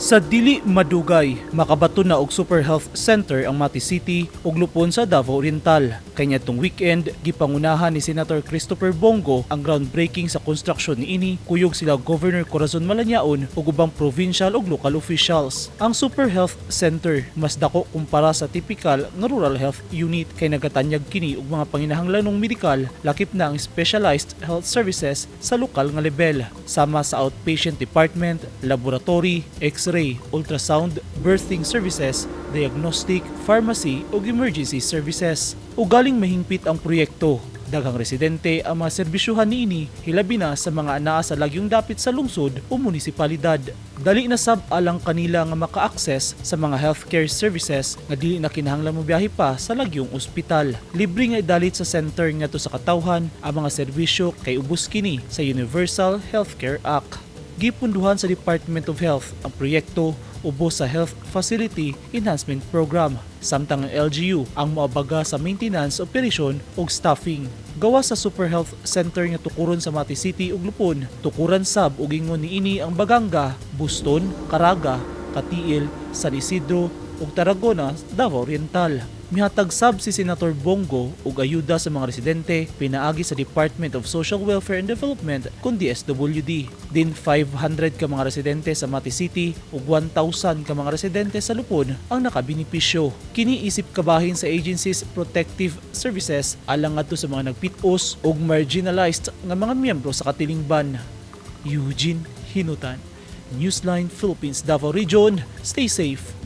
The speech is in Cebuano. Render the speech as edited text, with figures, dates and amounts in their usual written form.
Sa dili madugay, makabaton na og Super Health Center ang Mati City ug lupon sa Davao Oriental. Kay niadtong weekend, gipangunahan ni Senator Christopher Bong Go ang groundbreaking sa construction niini kuyog sila Governor Corazon Malanyaon ug ubang provincial ug local officials. Ang Super Health Center mas dako kumpara sa typical nga rural health unit kay nagatanyag kini og mga panginahanglanong medikal, lakip na ang specialized health services sa lokal nga level sama sa outpatient department, laboratory, x-ray, ultrasound, birthing services, diagnostic, pharmacy ug emergency services. Ugaling mahingpit ang proyekto, daghang residente ang mga serbisyuhan niini, hilabi na sa mga anaa sa lagyong dapit sa lungsod o munisipalidad. Dali na sab alang kanila nga maka-access sa mga healthcare services nga dili na kinahanglan mobiyahe pa sa lagyong ospital. Libre nga idalit sa center ngadto sa katawhan ang mga serbisyo kay ubos kini sa Universal Healthcare Act. Gipunduhan sa Department of Health ang proyekto ubos sa Health Facility Enhancement Program, samtang ang LGU ang moabaga sa maintenance, operation ug staffing. Gawas sa Super Health Center nga tukuron sa Mati City ug Lupon, tukuran sab og ingon niini ang Baganga, Buston, Caraga, Cateel, San Isidro ug Tarragona, Davao Oriental. Mihatag sab si Senator Bong Go og ayuda sa mga residente pinaagi sa Department of Social Welfare and Development kon DSWD. Din 500 ka mga residente sa Mati City ug 1,000 ka mga residente sa Lupon ang nakabenepisyo. Kini isip kabahin sa agency's protective services alang ngadto sa mga nagpitos ug marginalized nga mga miyembro sa katilingban. Eugene Hinutan, Newsline Philippines, Davao Region. Stay safe.